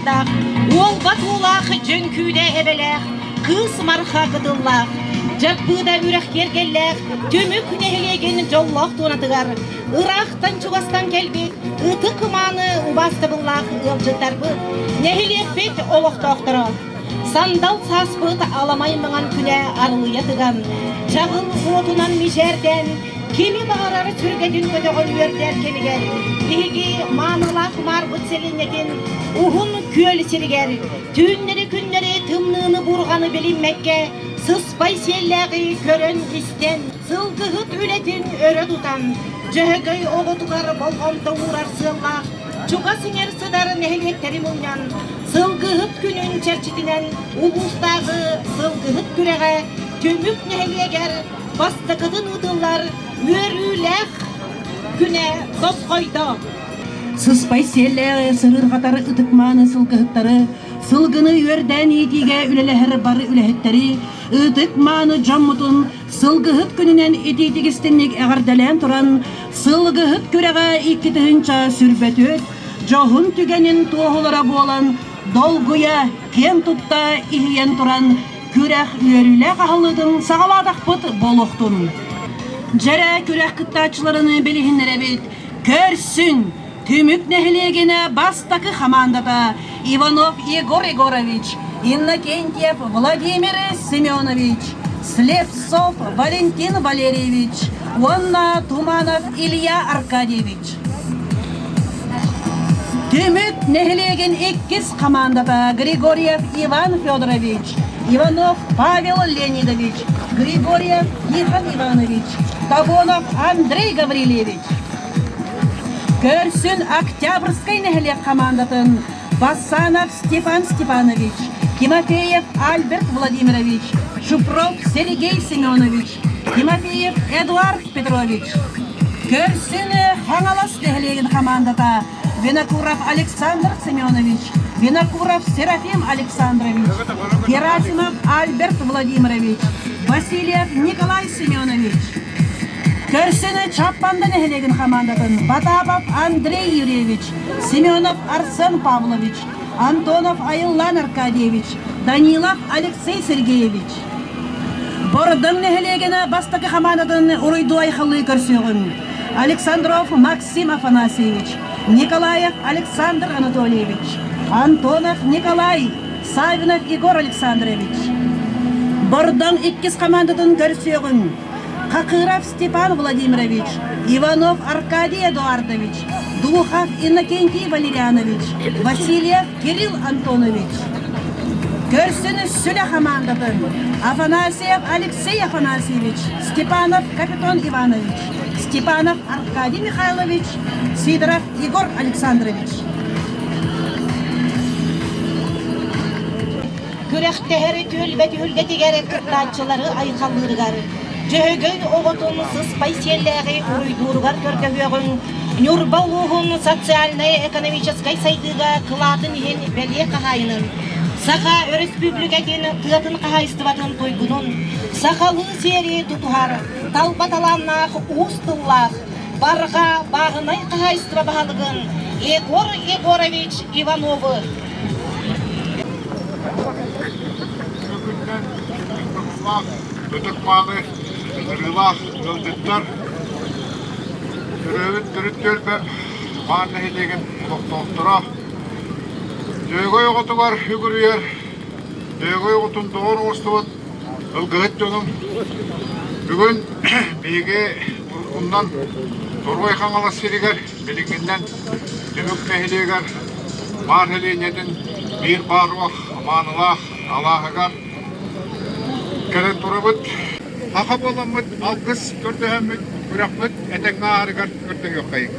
алаастардаах, уолбат уулаах дьөҥкүүдэ эбэлээх, кыыс марха кытыллаах, Дьаппыыда үрэх киэргэллээх Түмүк нэһилиэгин дьоллоох туонатыгар ыраахтан-чугастан кэлбит ытык-мааны убаастабыллаах ыалдьыттарбыт, нэһилиэкпит олохтоохторо Сандал сааспыт аламай маҥан күнэ арылыйа тыган, чаҕыл уотунан мичээрдээн, кими баҕарар сүргэтин көтөҕөн үөрдэр кэмигэр биһиги маанылаах маарбыт сэлиэнньэтин уһун күөл сиригэр түүннэри-күннэри тымныыны-бурҕаны билиммэккэ сыспай сиэллээҕи көрөн-истэн, сылгыһыт үлэтин өрө тутан, Дьөһөгөй оҕотугар болҕомто уурар сыаллаах чугас иҥэр сытар нэһилиэктэри мунньан, Сылгыһыт күнүн чэрчитинэн улуустааҕы сылгыһыт күрэҕэ Түмүк нэһилиэгэр бастакытын ыытыллар үөрүүлээх күнэ тосхойдо. Сыспай сиэллээҕи сырыырҕатар ытык-мааны сылгыһыттары, сылгыны үөрдээн иитиигэ үлэлэһэр бары үлэһиттэри, ытык-мааны дьоммутун сылгыһыт күнүнэн итиитик-истинник эҕэрдэлээн туран, сылгыһыт күрэҕэ 2024 дьоһун түгэнин туоһулара буолан, долгуйа, киэн тутта иһийэн туран, күрэх үөрүүлээх аһыллыытын саҕалаатахпыт буолуохтун. Дьэрэ күрэх кыттааччыларын билиһиннэрэбит. Көрсүн! Түмүк нэһилиэгинэ бастакы хамаандата Иванов Егор Егорович, Иннокентьев Владимир Семенович, Слепцов Валентин Валерьевич уонна Туманов Илья Аркадьевич. Түмүк нэһилиэгин иккис хамаандата Григорьев Иван Федорович, Иванов Павел Леонидович, Григорьев Тихон Иванович, Табонов Андрей Гаврильевич. Көрсүн Октябрьскай нэһилиэк хамаандатын Бассанов Степан Степанович, Тимофеев Альберт Владимирович, Чупров Сергей Семенович, Тимофеев Эдуард Петрович. Көрсүн Хаҥалас нэһилиэгин хамаандата Винокуров Александр Семенович, Винокуров Серафим Александрович, Герасимов Альберт Владимирович, Васильев Николай Семенович. Көрсүнү Чаппанда нэһилиэгин хамаандатын Потапов Андрей Юрьевич, Семенов Арсен Павлович, Антонов Айыллан Аркадьевич, Данилов Алексей Сергеевич. Бордоҥ нэһилиэгинэ бастакы хамаандатын уруйдуу айхаллыы көрсүөҕүҥ. Александров Максим Афанасьевич, Николаев Александр Анатольевич, Антонов Николай, Савинов Егор Александрович. Бордоҥ иккис хамаандатын көрсүөҕүҥ. Хакыров Степан Владимирович, Иванов Аркадий Эдуардович, Духов Иннокентий Валерьянович, Васильев Кирилл Антонович. Көрсүн Сүлэ хамаандатын Афанасьев Алексей Афанасьевич, Степанов Капитон Иванович, Степанов Аркадий Михайлович, Сидоров Егор Александрович. Күрэхтэһэр түөлбэ түһүлгэтигэр кыттааччылары айхаллыырыгар, Дьөһөгөй оҕотун сыспай сиэллээҕи уруйдууругар көрдөһүөҕүҥ, Ньурба улууһун социальнай-экономическай сайдыыга кылаатын иһин бэлиэ хаһаайынын, Саха Өрөспүүбүлүкэтин тыатын хаһаайыстыбатын туйгунун, сахалыы сиэри тутуһар, талба талааннаах уус тыллаах, барҕа бааһынай хаһаайыстыба баһылыгын Егор Егорович Ивановы. Ытык-мааны ыҥырыылаах ыалдьыттар төрөөбүт төрүт түөлбэ Маан нэһилиэгин олохтоохторо Дьөһөгөй оҕотугар үгүрүйэр Дьөһөгөй оҕотун доҕор оҥостубут ылгыһыт дьонум бүгүн биһиги уруккунан Торуой Хаҥалас сиригэр билиҥҥинэн Түмүк нэһилиэгэр Маар сэлиэнньэтин биир баар-уох маанылаах алааһыгар кэлэн турабыт. Саха буоламмыт алгыс көрдөһөммүт күрэхпит этэҥҥэ аарыгар көрдөһүөххэйиҥ.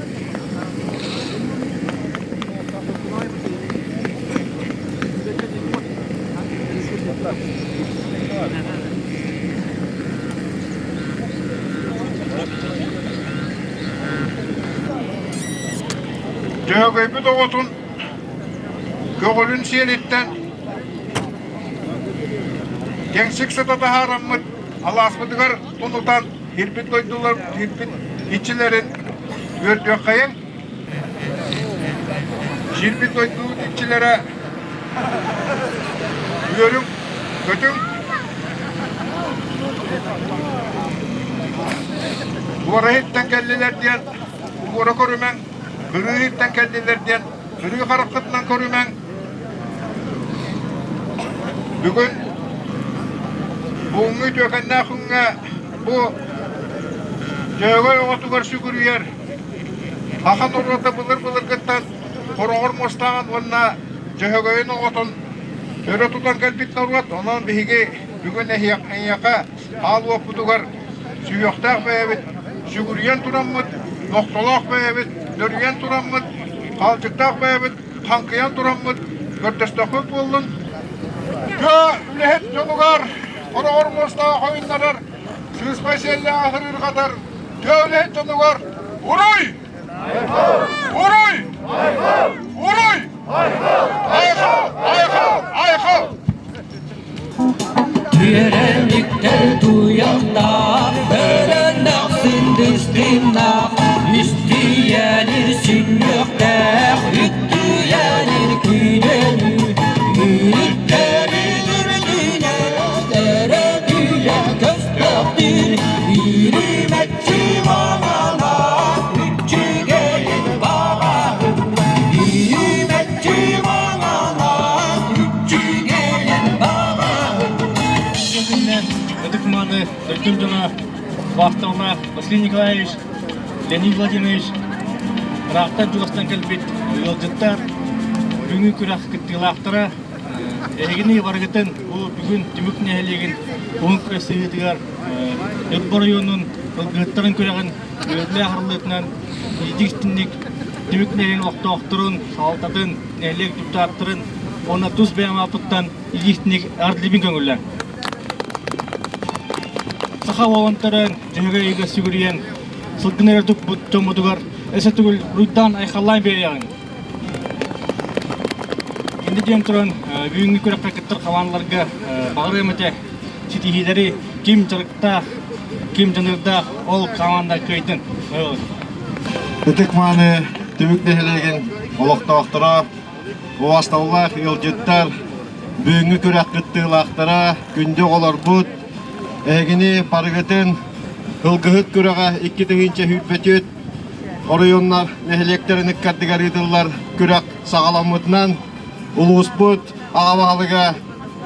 Дьөһөгөйбүт оҕотун көҕүлүн сиэлиттэн кэҥсик сыта таһаараммыт алааспытыгар тунутан киирбит дойдулар киирбит иччилэрин үөрдүөххэйиҥ. Киирбит дойду иччилэрэ. Үөрүҥ, көтүҥ. Туора иһиттэн кэллилэр диэн туора көрүмэҥ, кырыы иһиттэн кэллилэр диэн кырыы хараххытынан көрүмэҥ. Бүгүн бугуҥҥу үтүөкэннээх күҥҥэ бу Дьөһөгөй оҕотугар сүгүрүйэр саха норуота былыр-былыргыттан хороҕор муостааҕын уонна Дьөһөгөйүн оҕотун өрө тутан кэлбит норуот. Онон биһиги бүгүн эһиэхэ хаал уоппутугар сүһүөхтээх бэйэбит сүгүрүйэн тураммыт, нохтолоох бэйэбит нөрүйэн тураммыт, хаалдьыктаах бэйэбит хаҥкыйан тураммыт көрдөстөхпүт буоллун. Тыа үлэһит дьонугар хороҕор муостаах ойуннарар, сыыспай сиэллээх аһырыырҕатар тыа үлэһит дьонугар уруй! Уруй! Уруй! Айхал! Айхал! Айхал! Үөрэнниктэр туйахтаах, бөрөннөх сындыстыннаах, үстүйэнир сүнньүөхтээх, үттүйэнир күүнөнү, үүрүттэрин үрдүнэн, өрөтүйэ көстөхтүр, үүрүмэччи маҥалаах, үчүгэйин баҕаһын, үүрүмэччи маҥалаах, үчүгэйин баҕаһын. Күннэ ытык-мааны дойдум дьоно Вахтовна Василий Николаевич, Леонид Владимирович ыраахтан чугастан кэлбит ыалдьыттар, бүгүҥҥү күрэх кыттыылаахтара эһигини барыгытын бу бүгүн Түмүк нэһилиэгин уһун күрэс сыһыытыгар Ньурба оройуонун ылгыһыттарын күрэҕин үөрүүлээх арыллыытынан итиитик Түмүк нэһилиэгин олохтоохторун, салалтатын, нэһилиэк депутаттарын уонна тус бэйэм ааппыттан илиитиник эҕэрдэлиибин көҥүллээн. Саха уолантарын Дьөһөгөй ыйга сүгүрүйэн сылгыны эрэ туппут дьоммутугар өссө төгүл уруйдаан айхаллаан биэриэҕиҥ. Инде диэн туран бүгүҥҥү күрэххэ кыттар хамаандаларга баҕарыам этэ ситиһиилэри ким дьарыктаах, ким дьаныардаах ол хамаанда кыайдын. Ытык мааны Түмүк нэһилиэгин олохтоохторо, убаастабыллаах ыалдьыттар, бүгүҥҥү күрэх кыттыылаахтара, күндү оҕолорбут, эһигини барыгытын Ылгыһыт күрэҕэ 2024 оройуоннар нэһилиэктэрин ыккардыгар ыытыллар күрэх саҕаламмытынан улууспут аҕа баһылыга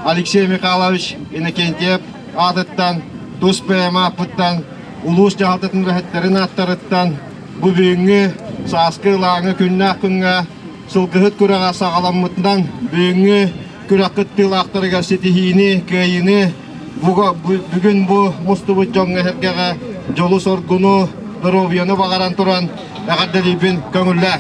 Алексей Михайлович Иннокентьев аатыттан, тус бэйэм ааппыттан, улуус дьаһалтатын үлэһиттэрин ааттарыттан бу бүгүҥҥү сааскы ылааҥы күннээх күҥҥэ сылгыһыт күрэҕэ саҕаламмытынан бүгүҥҥү күрэх кыттыылаахтарыгар ситиһиини, кыайыыны бүгүн бу мустубут дьоҥҥо эһэргэҕэ дьолу-соргуну, доруобуйаны баҕаран туран эҕэрдэлиибин көҥүллээ.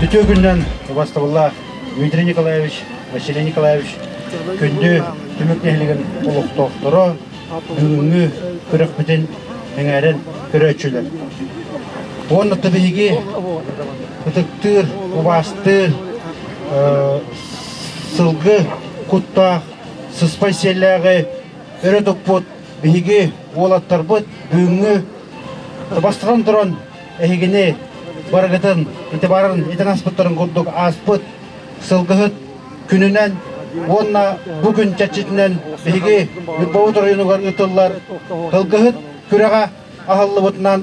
Үтүө күннэн убастабыллаах Дмитрий Николаевич, Василий Николаевич күндү Түмүк нэһилигин олохтоохторо, бүгүҥҥү күрэхпитин эҥээрин көрөөччүлэр. Уонна биһиги ытыктыыр, убаастыыр сылгы куттаах, сыспай сиэллээҕи өрө туппут биһиги уолаттарбыт бүгүҥҥү бастатан туран эһигини барыгытын итибарын итин аспыттарын курдук ааспыт сылгыһыт күнүнэн уонна бу күн чэрчитинэн биһиги Ньурбабыт оройуонугар ыытыллар Сылгыһыт күрэҕэ аһыллыбытынан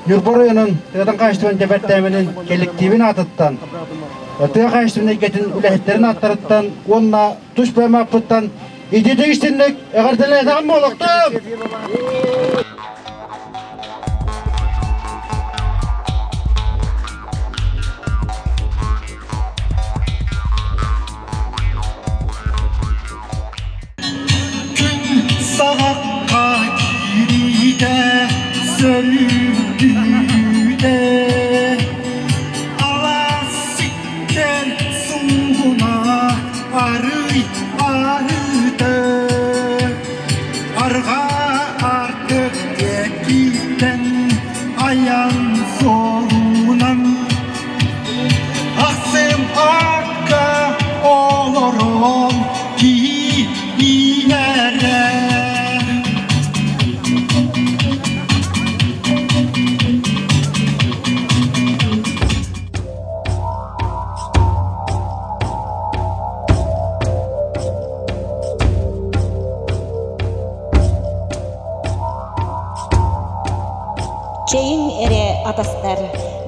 Ньурба оройуонун тыатын хаһаайыстыбатын дэпэртээмэнин кэлликтиибин аатыттан, тыа хаһаайыстыбатын эйгэтин үлэһиттэрин ааттарыттан уонна тус бэйэм ааппыттан итиитик истинник эҕэрдэлээтэҕим буолуохтун! Күн саҕахха киириитэ сөрүүкүүтэ алаас ситтэр суугуна арый аһыыта.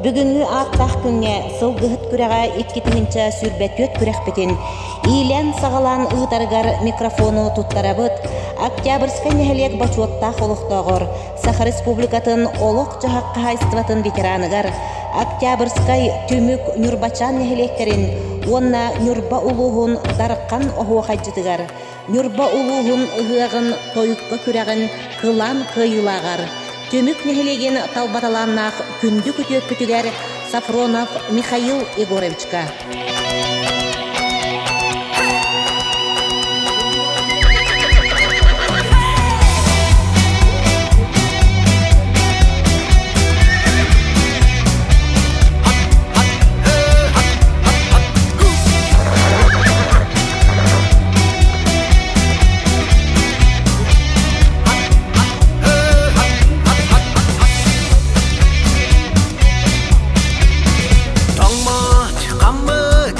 Бүгүҥҥү ааттаах күҥҥэ сылгыһыт күрэҕэ 2024 күрэхпитин иилээн-саҕалаан ыытарыгар микрофону туттарабыт Октябрьскай нэһилиэк бочуоттаах олохтооҕор, Саха Республикатын олох-дьаһах хаһаайыстыбатын ветераныгар, Октябрьскай, Түмүк, Ньурбачаан нэһилиэктэрин уонна Ньурба улууһун Дархан оһуохайдьытыгар, Ньурба улууһун ыһыаҕын тойукка күрэҕин кылаан кыайыылааҕар, Түмүк нэһилиэгин талбаталааннаах күндү күтүөппүтүгэр Софронов Михаил Егоровичка. Тоҥмут, хаммыт,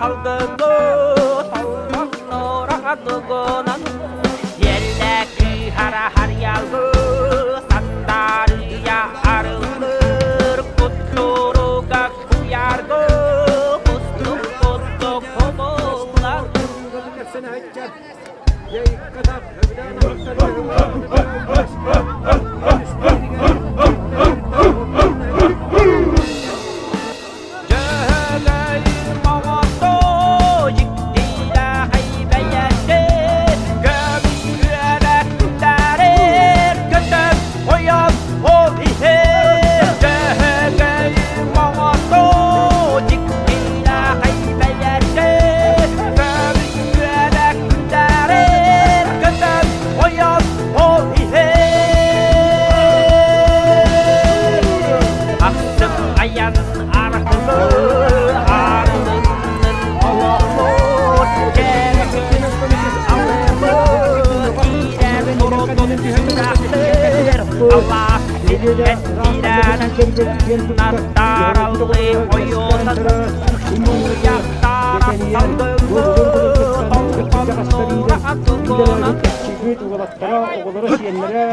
салгыҥҥы толбоннура тугунан Иэллэ кыыһара харыйалгы сандаарыйа арыллыр куттуруга куйааргы кустук кустук хомуллар. Дьөһөгөй моҕото дьиктилээхэй бэйэтэ көмүс үөрэхтэрэр көтөр ойон ол иһэр Дьөһөгөй моҕото дьиктилээхэй бэйэтэ көмүс үөрэхтэрэр көтөр ойон ол иһэр Ахсым айан аргылы арылыннын олохпут кэрэ көстүү алыбыт киирэр турутун сүрэхтэр алаас сиртэн киирэн наттараллы ойуотан туйахтара салгыҥҥы толконнура тугунан Оҕолоро, сиэннэрэ.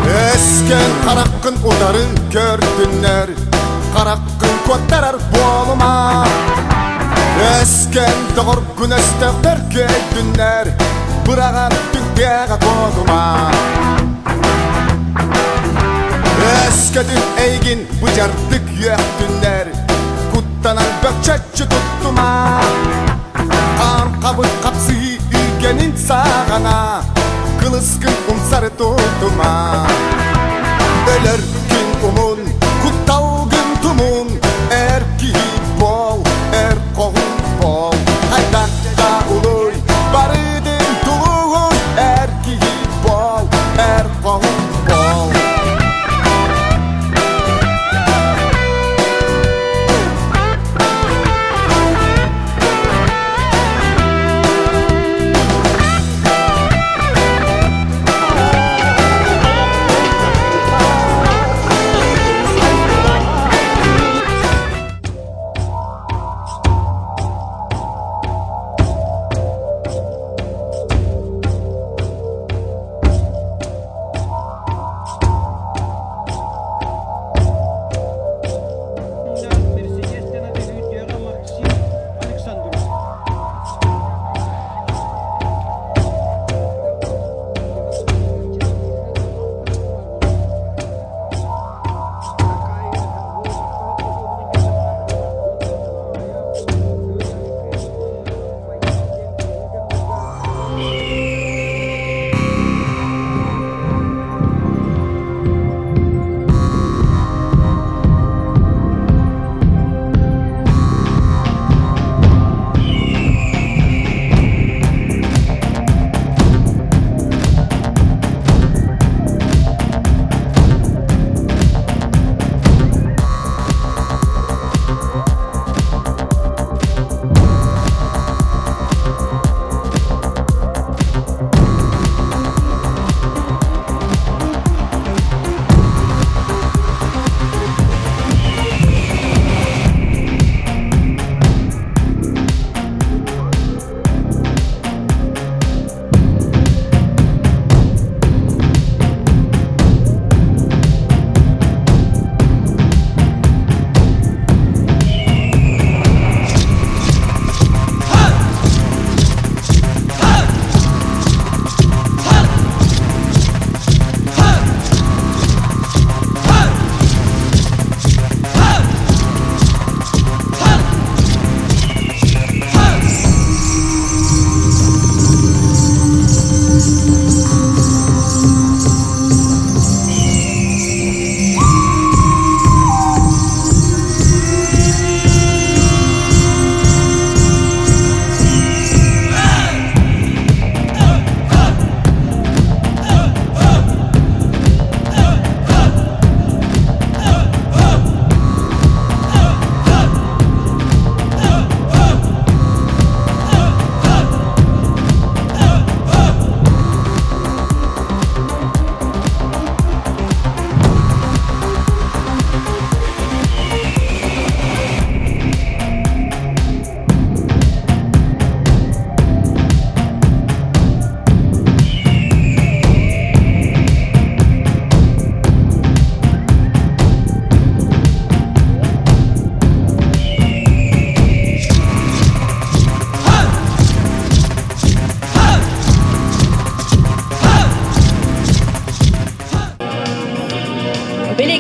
Өскөн хараххын утары көрдүннэр, хараххын куоттарар буолума. Өскөн доҕоргун өстөөхтөр көйдүннэр, быраҕан түҥтээҕэ куотума. Өскөтүн эйигин быдьардык үөхтүннэр, куттанан бөкчөччү туттума. Хаан хабыр хапсыһыы үүгэнин саҕана, кылыскын умсары тутума. Өлөр күн умун, кутталгын тумун, эр киһи буол, эр хоһун буол. Хайдах да улуй, барытын тулуй, эр киһи буол, эр хоһун буол.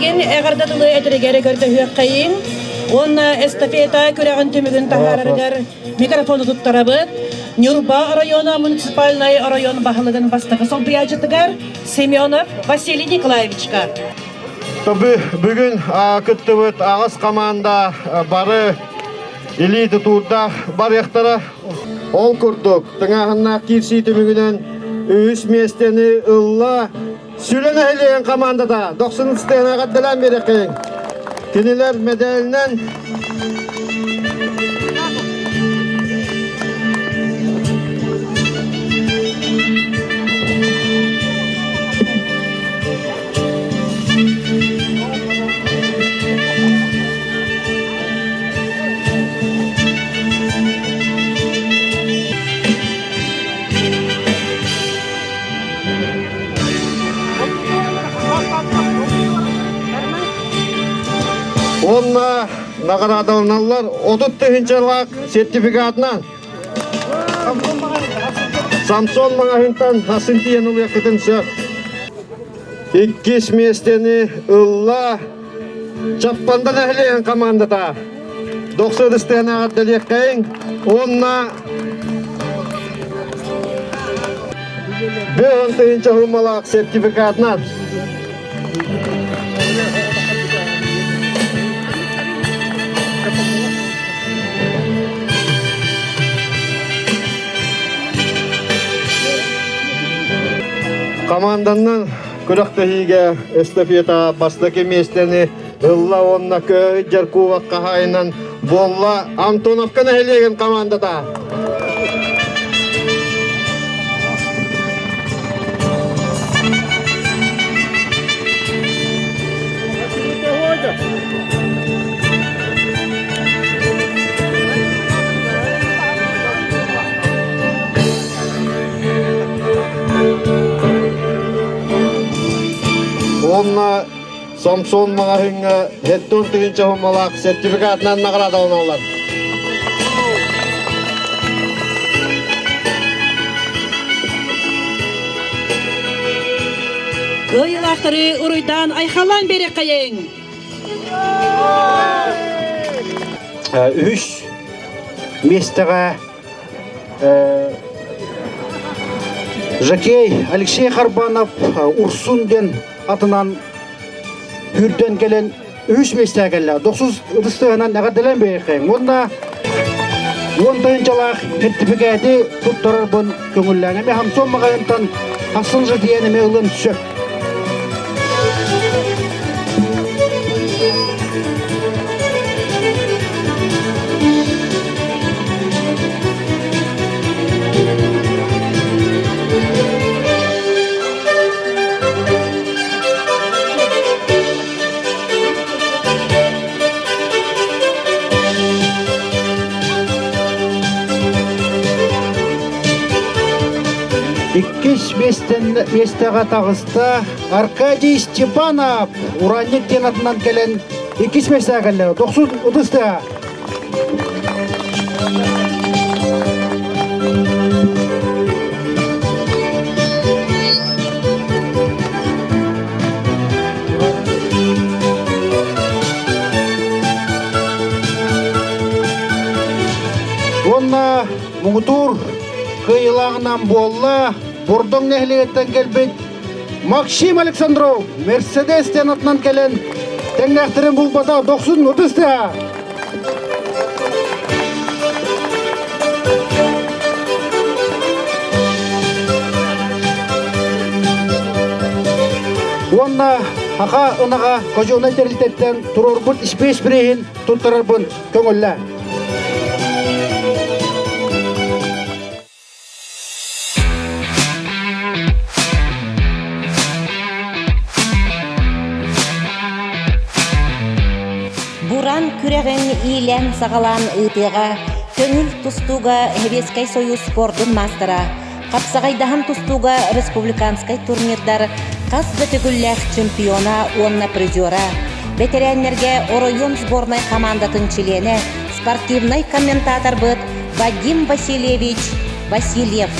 Билигин эҕэрдэ тылы этэригэр көрдөһүөххэйиҥ уонна эстафета күрэҕин түмүгүн таһаарарыгар микрофону туттарабыт. Ньурба оройуона муниципальнай оройуон баһылыгын бастакы солбуйааччытыгар Семенов Василий Николаевичка. Бүгүн кыттыбыт аҕыс команда бары илии тутуурдаах барыахтара. Ол курдук, тыҥааһыннаах киирсии түмүгүнэн үһүс миэстэни ылла Сүлэ нэһилиэгин командата дохсун ыстыана эҕэрдэлээн биэриэххэйиҥ. Кинилэр мэдээлинэн Уонна наҕараадаланаллар 30 тыһыынчалаах сертификатынан Самсон маҕаһыынтан асын тиийэн ылыаххытын сөп. Иккис миэстэни ылла Чаппанда нэһилиэгин командата. Дохсун ыстыанаҕа дэлиэххэйиҥ уонна Бөһөн тыһыынча хурмалаах сертификатынан Команданан күрэхтэһиигэ эстафета бастакы миэстэни ылла уонна көһө кубок хаһаайынан буолла Антоновка нэһилиэгин командата. Уонна Самсон маҕаһыыҥҥа Хеттон тыһыынча хоммалаах сертификатынан наҕараадаланаллар. Кыайыылаахтары уруйдаан айхаллаан биэриэххэйиҥ! Үһүс миэстэҕэ Жакей Алексей Харбанов Урсун диэн атынан үрдэн кэлэн үһүс миэстэҕэ кэллэ. Дохсус ытыстыһынан эҕэрдэлээн биэриэххэйиҥ. Уонна уон тыһыынчалаах сертификаты туттарарбын көҥүллээн. Эмиэ Хамсон маҕаһыынтан хассын жытыйан эмиэ ылын сөп. Иккис миэстэҕэ таҕыста Аркадий Степанов ураанньык диэн атынан кэлэн иккис миэстэҕэ кэллэ. Дохсун ытыс тыаһа. Уонна муҥутуур кыайыылааҕынан буолла Бордоҥ нэһилиэгиттэн кэлбит Максим Александров Мерседес диэн атынан кэлэн тэҥнээхтэрин булбата дохсун ытыс тыаһа. Уонна Хаха ынаҕа кожуонай тэрилтэттэн туруорбут испиэс бирииһин туттарарбын көҥүллээ. Буран күрэҕин иилээн-саҕалаан ыытыаҕа көҥүл тустууга Сэбиэскэй Союз спордун маастара, хапсаҕайдаһан тустууга республиканскай турнирдар хас да төгүллээх чемпиона уонна призера, бэтэрээннэргэ оройуон сборнай хамаандатын чилиэнэ, спортивнай комментаторбыт Вадим Васильевич Васильев.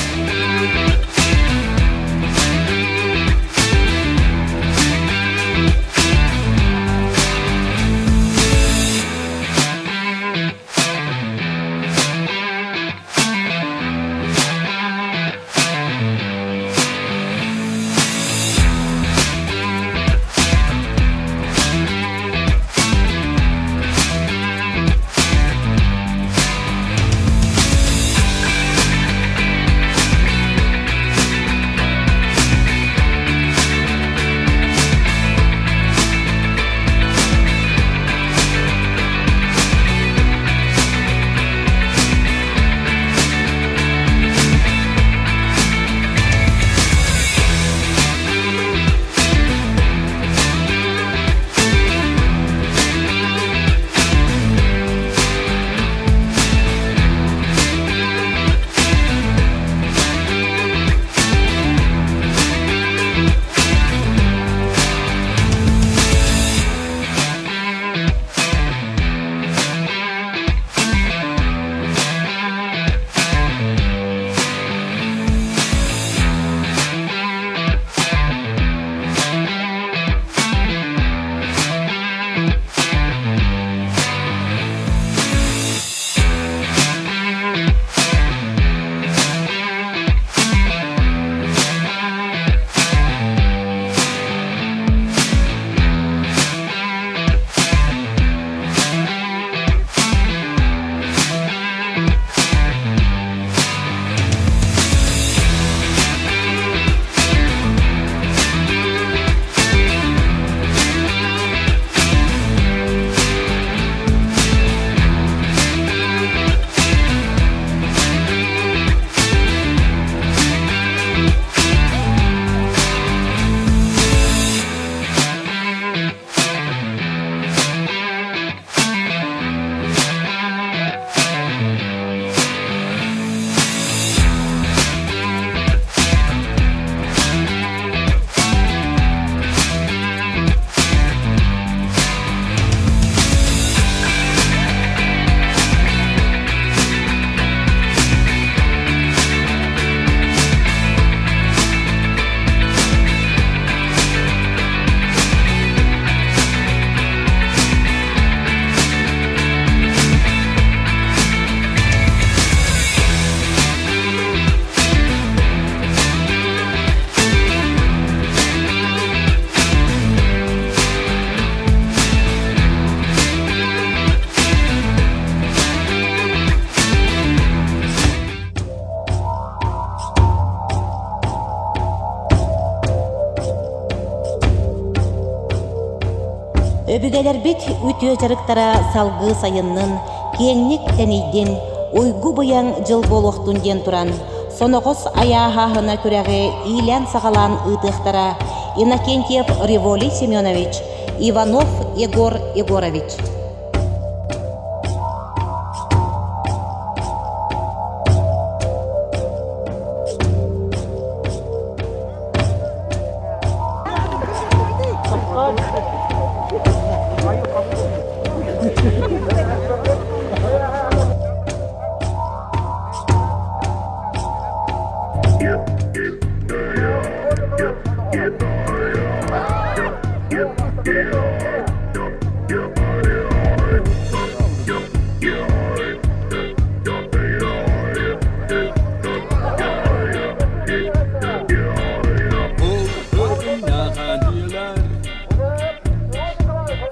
Өбүгэлэрбит үтүө дьарыктара салгыы сайыннын, киэҥник тэнийдин, уйгу-быйаҥ дьыл буолуохтун диэн туран, соноҕос айааһааһына күрэҕи иилээн-саҕалаан ыытыахтара Иннокентьев Револий Семенович, Иванов Егор Егорович.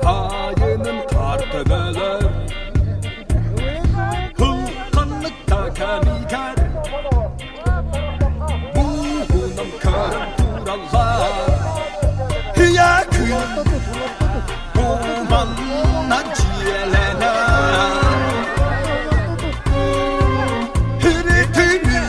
Hainin kartebeler Hulkanlıkta kemiker Buğunam körüm kurallar Hiyakın Kumanna cielene Hiritini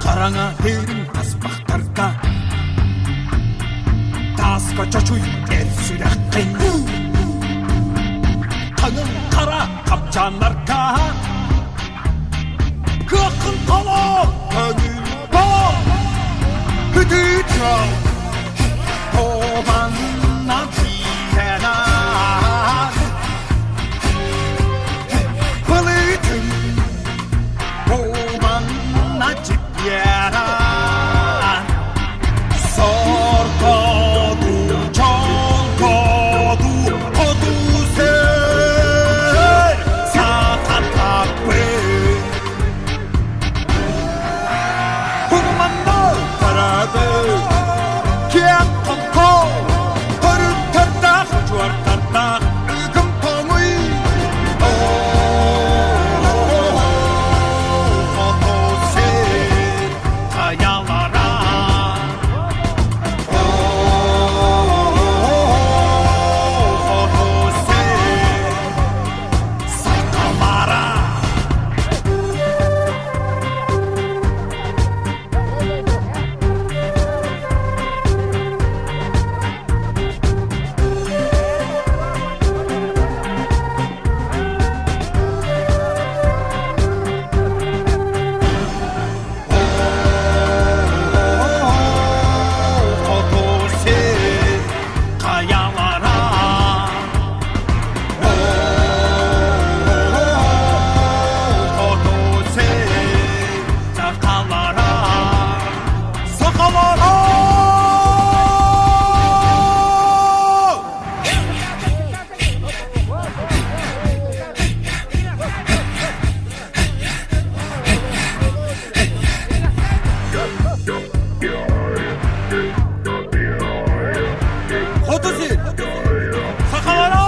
Хараҥа тыырын таспахтарга Тааска чочуй эр сүрэххин Хаҥыл хара хапчааннарга Кыаххын холоо көҥүл бол Бүтүтүө Тобанна тиийэн Былытын Туманна чиппиэрэн Соргоду, чолгоду, хоту сир сахатаппын Куманна тарады, киэҥ хоҥхо, төрүттэрдээх, чуортардаах ыгым тоҥуй. Хоту сир хайалара. Хоту сир сахалара. Хоту сир хайалара. Хоту сир сахалара. Сахалара! Хоту сир сахалара!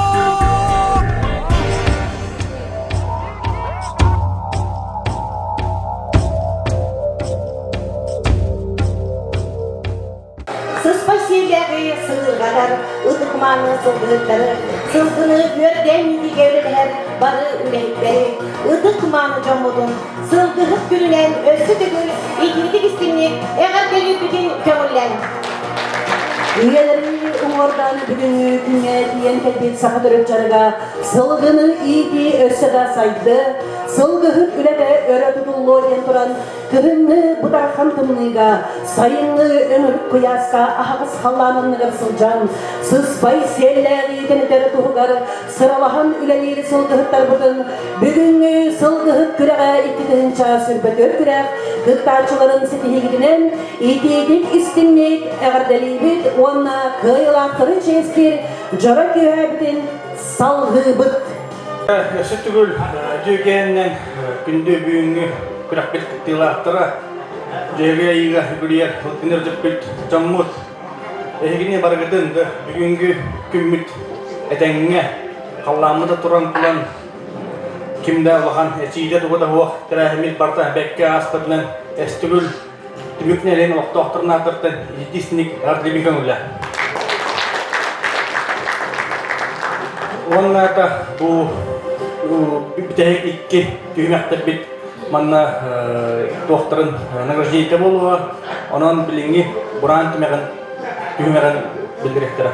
Сыспай сиэллээҕи сыһыырҕатар, ытык-мааны сылгыһыттары, сылгыны үөрдээн иитиигэ үлэлэһэр бары үлэһиттэри, ытык-мааны дьоммутун сылгыһыт күнүнэн өссө төгүл итиитик истиҥник эҕэрдэлиирбитин көҥүллээн. Үйэлэри уҥуордаан бүгүҥҥү күҥҥэ тиийэн кэлбит саха төрүт дьарыга сылгыны иитии өссө да сайды, сылгыһыт үлэтэ өрө тутуллуо диэн туран, кыһыҥҥы бытархан тымныыга, сайыҥҥы өҥүрүк куйааска аһаҕас халлаан анныгар сылдьан, сыспай сиэллээҕи тэнитэр туһугар сыралаһан үлэлиир сылгыһыттарбытын бүгүҥҥү сылгыһыт күрэҕэ 2024 күрэх кыттааччыларын ситиһиигитинэн итиитик истиҥник эҕэрдэлиибит уонна кыайыылаахтары чиэстиир дьоро киэһэбитин салгыыбыт. Өссө төгүл дьүөгээннэн күндү бүгүҥҥү күрэхпит кыттыылаахтара Дьөһөгөй Айыыга үгүрүйэр күнүр дьөппүт дьоммут Эһигини барыгытын да бүгүҥҥү күммүт этэҥҥэ халлааммыт да туран туран ким да улахан эчиитэ туга да суох тэрээһиммит барыта бэккэ ааспытынан эстүгүл түмүк нэһилиэгин олохтоохторун аатыттан ититисник эҕэрдэлиибин көҥүлэ. Уонна да бу бүтэһик икки түһүмэхтэрбит манна туохтарын награждение буолуо. Онон билиҥҥи бураан түмэҕин түһүмэҕин биллэриэхтэрэ.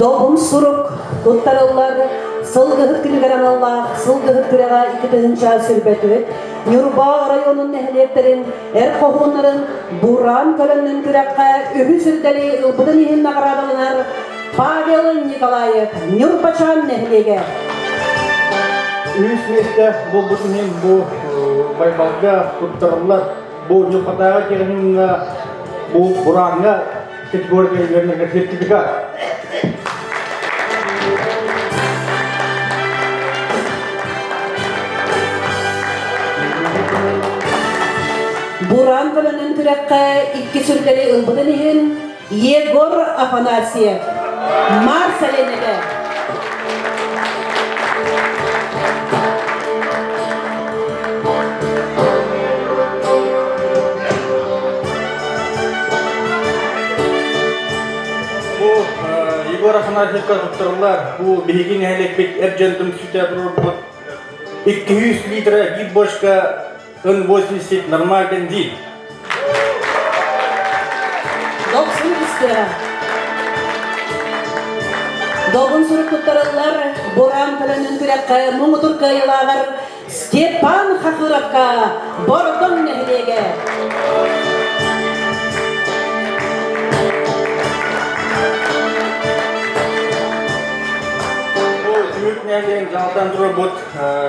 Добун сурук туттарыллар сылгыһыт күнүгэр аналлаах сылгыһыт күрэҕэ 2024 Ньурба оройуонун нэһилиэктэрин эр хоһууннарын Буран көлөннөн күрэххэ үһүс үрдэли ылбытын иһин наҕараадаланар Павел Николаев Ньурбачаан нэһилиэгэ. Үһүс миэстэ буолбут иһин бу Байбалга туттарыллар бу Ньурбатааҕы техникумҥа бу Бураҥҥа категория үөрэнэргэ сертификат. Буран көлөнөн күрэххэ икки сүргэни ылбытын иһин Егор Афанасьев, Марс Эленэтэ. Бу Егор Афанасьевка туттарыллар. Бу биһиги нэһилиэкпит эр дьон түмсүүтэ туруорбут 200 литра биир бочка Н-80 нормаль бензин. Дохсун истиэҕэ. Добун сурук туттарыллар Буран көлөнүн күрэххэ муҥутур кыайыылааҕар Степан Хахыровка Бордоҥ нэһилиэгэ. Бу түмүк нэһилиэгин дьаһалтан турарбыт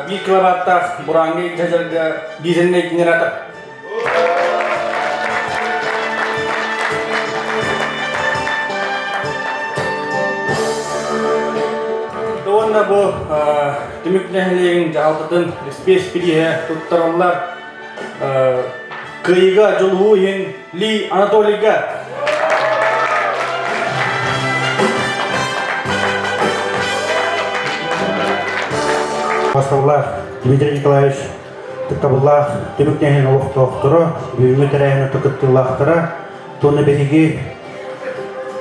биир киловаттаах бураҥҥа дьадьарга дизельнэй генератор. Уонна бу түмүк нэһилиэгин дьаһалтатын спецпирииһэ туттараллар Кыайыыга дьулуһуу иһин Ли Анатолийга Басталлаах Дмитрий Николаевич Тыктабыллаах түмүк нэһин олохтоохторо, бүгүҥҥү тэрээһин кыттыылаахтара, туонна биһиги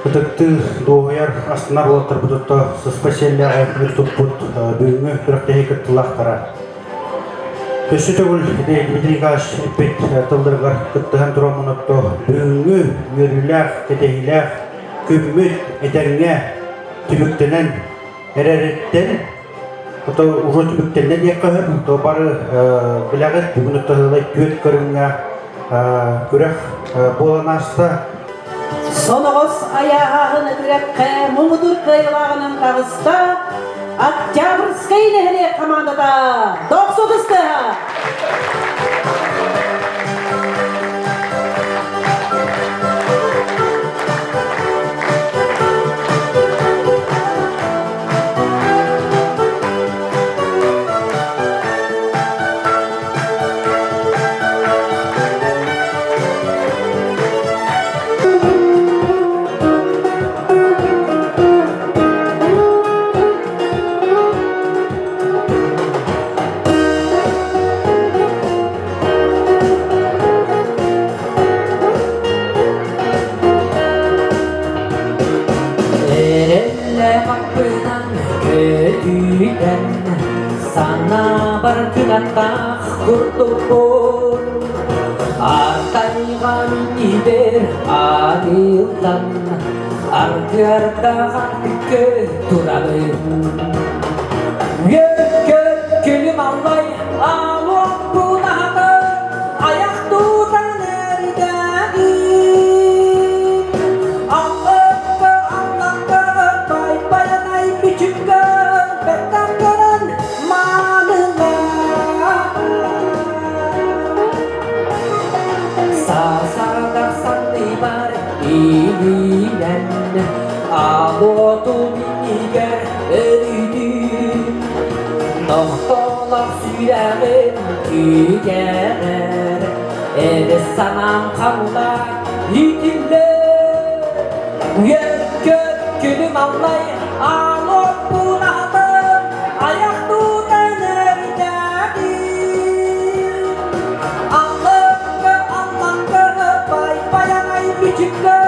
ытыктыыр, дуоһуйар, астынар уолаттарбытытта сыспа сиэллээҕи туппут бүгүҥҥү күрэхтэһии кыттыылаахтара. Өссө төгүл Дмитрий Николаевич эппит тылларыгар кыттыһан тураммын отто бүгүҥҥү үөрүүлээх, кэтэһиилээх күммүт этэҥҥэ түмүктэнэн эрэриттэн ото уже түмүктэннэ диэххэ сөп. То бары билэҕит бүгүн оттоһыылай түөрт көрүҥҥэ күрэх буолан ааста. Соноҕос айааһааһыны күрэххэ муҥутуур кыайыылааҕынан таҕыста Октябрьскай нэһилиэк хамаандата Дохсу кыстыһа! Эрэллээх аппынан көтүүтэн санаабар кынаттаах курдукпун Артайга миннибер арыллан аргыардаах артыкка турабын Үөккө күлүм аллай. Тохтолох сүрэҕим күүгэрэр, Эдэр санаам халла иитиллэр. Үөн-көт күнүм аллай, аал уоппун аһатан, айах тутан эрдэҕим. Аллыҥҥа, аллаҥҥа, бай-байаҥай мүчүккэ.